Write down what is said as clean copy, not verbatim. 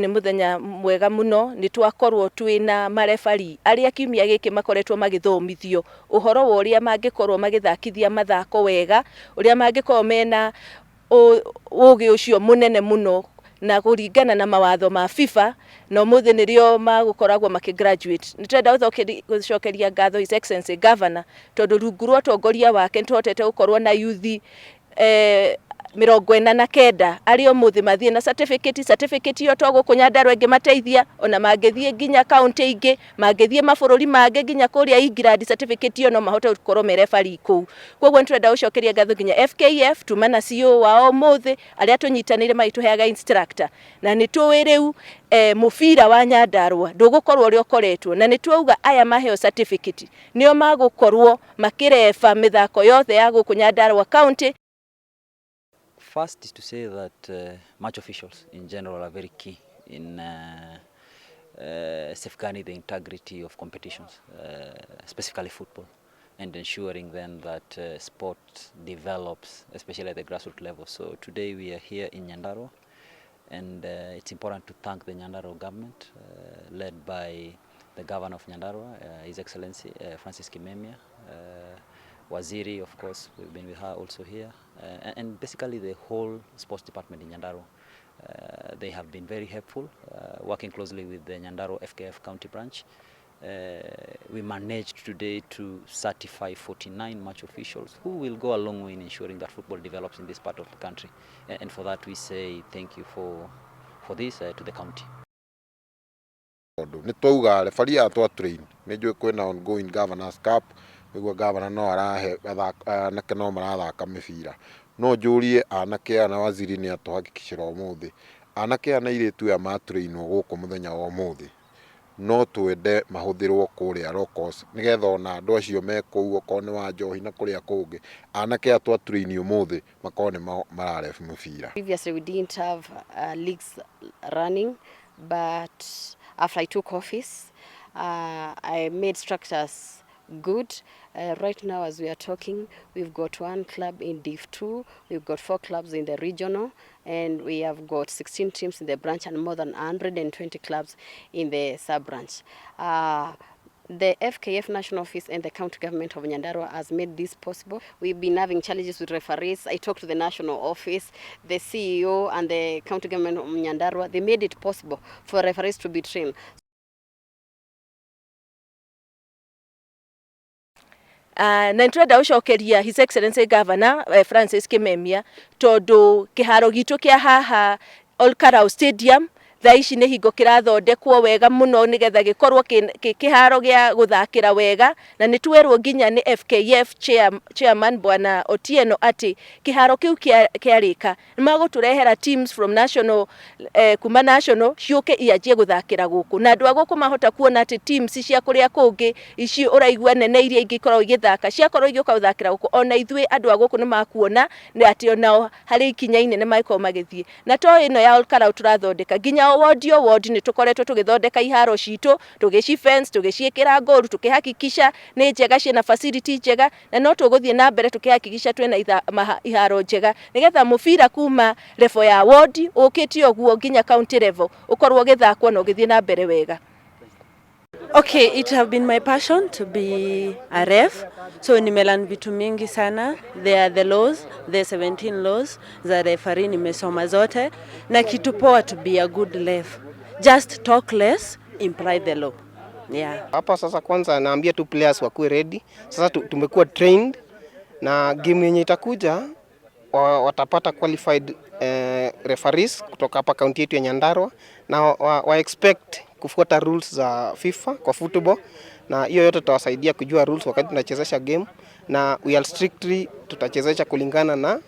Nĩ mũthenya mwega mũno, nĩ twakorwo twĩna marebari arĩa kiumia gĩkĩ makoretwo magĩthomithio ũhoro wa ũrĩa mangĩkorwo magĩthakithia mathako wega, ũrĩa mangĩkorwo mena ũgĩ ũcio mũnene mũno na kũringana na mawatho ma FIFA, na ũmũthĩ nĩrĩo magũkoragwo makĩ graduate. Nĩ tũrenda gũcokeria ngatho His Excellency Governor, tondũ rungu rwa ũtongoria wake nĩ tũhotete gũkorwo na youth 49 arĩa ũmũthĩ mathiĩ na certificate. Certificate ĩyo to gũkũ Nyandarua ĩngĩmateithia, ona mangĩthiĩ nginya kaũntĩ ingĩ, mangĩthiĩ mabũrũri mangĩ nginya kũrĩa England, certificate ĩyo no mahote gũkorwo me referee kũu. Koguo nĩ tũrenda gũcokeria ngatho nginya FKF tuma na CEO wao ũmũthĩ, arĩa tũnyitanĩire magĩtũheaga instructor, na nĩ tũĩ rĩu mũbira wa Nyandarua ndũgũkorwo ũrĩa ũkoretwo, na nĩ twauga aya maheo certificate nĩo magũkorwo makĩreba mĩthako yothe ya gũkũ Nyandarua County. First is to say that match officials in general are very key in safeguarding the integrity of competitions, specifically football, and ensuring then that sport develops, especially at the grassroots level. So today we are here in Nyandarua, and it's important to thank the Nyandarua government, led by the governor of Nyandarua, His Excellency Francis Kimemia, Waziri, of course, we've been with her also here, and basically the whole sports department in Nyandarua. They have been very helpful, working closely with the Nyandarua FKF county branch. We managed today to certify 49 match officials who will go a long way in ensuring that football develops in this part of the country. And for that we say thank you for this to the county. Tondũ nĩ twauga referee aya twa train, nĩ njũĩ kwĩna ongoing Governors Cup, nĩguo governor no arahe anake no marathaka mĩbira, no njũrie anake aya na waziri nĩ atũhakikicĩra ũmũthĩ anake aya na airĩtu aya matrainwo gũkũ mũthenya wa ũmũthĩ, no twende mahũthĩrwo kũrĩa locals, nĩgetha ona andũ acio me kũu, okorwo nĩ wa njohi na kũrĩa kũngĩ, anake aya twa train ũmũthĩ makorwo nĩ mararef mũbira. Previously we didn't have leagues running, but after I took office, I made structures good. Right now, as we are talking, we've got one club in Div 2, we've got 4 clubs in the regional, and we have got 16 teams in the branch and more than 120 clubs in the sub-branch. The FKF National Office and the County Government of Nyandarua has made this possible. We've been having challenges with referees. I talked to the National Office, the CEO and the County Government of Nyandarua. They made it possible for referees to be trained. Na nĩ tũrenda gũcokeria His Excellency Governor Francis Kimemia, tondũ kĩharo gitũ kĩa haha Olkarau Stadium thaa ici nĩ hingo kĩrathondekwo wega mũno, nĩgetha gĩkorwo kĩharo gĩa gũthakĩra wega, na nĩ twerwo nginya nĩ FKF chairman Bwana Otieno atĩ kĩharo kĩu kĩarĩka nĩ magũtũrehera teams from national, kuma national ciũke ianjie gũthakĩra gũkũ, na andũ a gũkũ mahota kuona atĩ teams cia kũrĩa kũngĩ ici ũraigua nene iria ingĩ ikoragwo igĩthaka ciakorwo igĩũka gũthakĩra gũkũ, ona ithuĩ andũ a gũkũ nĩ makuona nĩ atĩ onao harĩ ikinya inene magĩkorwo magĩthiĩ. Na to ĩno ya Olkarau tũrathondeka, nginya o ward o ward nĩ tũkoretwo tũgĩthondeka iharo citũ, tũgĩci fence, tũgĩciĩkĩra ngoru, tũkĩhakikisha nĩ njega, ciĩna facility njega, na no tũgũthiĩ na mbere tũkĩhakikisha twĩna iharo njega, nĩgetha mũbira kuma level ya ward ũkĩte ũguo nginya county level ũkorwo ũgĩthakwo na ũgĩthiĩ na mbere wega. Okay, it have been my passion to be a ref. So nimelearn vitu mingi sana. There are the laws, the 17 laws za referee nimesoma zote. Na kitu poa to be a good ref. Just talk less, imply the law. Yeah. Hapa sasa kwanza naambia tu players wakuwe ready. Sasa tumekuwa trained na game yenye itakuja watapata qualified referees kutoka hapa county yetu ya Nyandarua, na wa expect kufuata rules za FIFA kwa football, na hiyo yote tutawasaidia kujua rules wakati tunachezesha game, na we are strictly tutachezesha kulingana na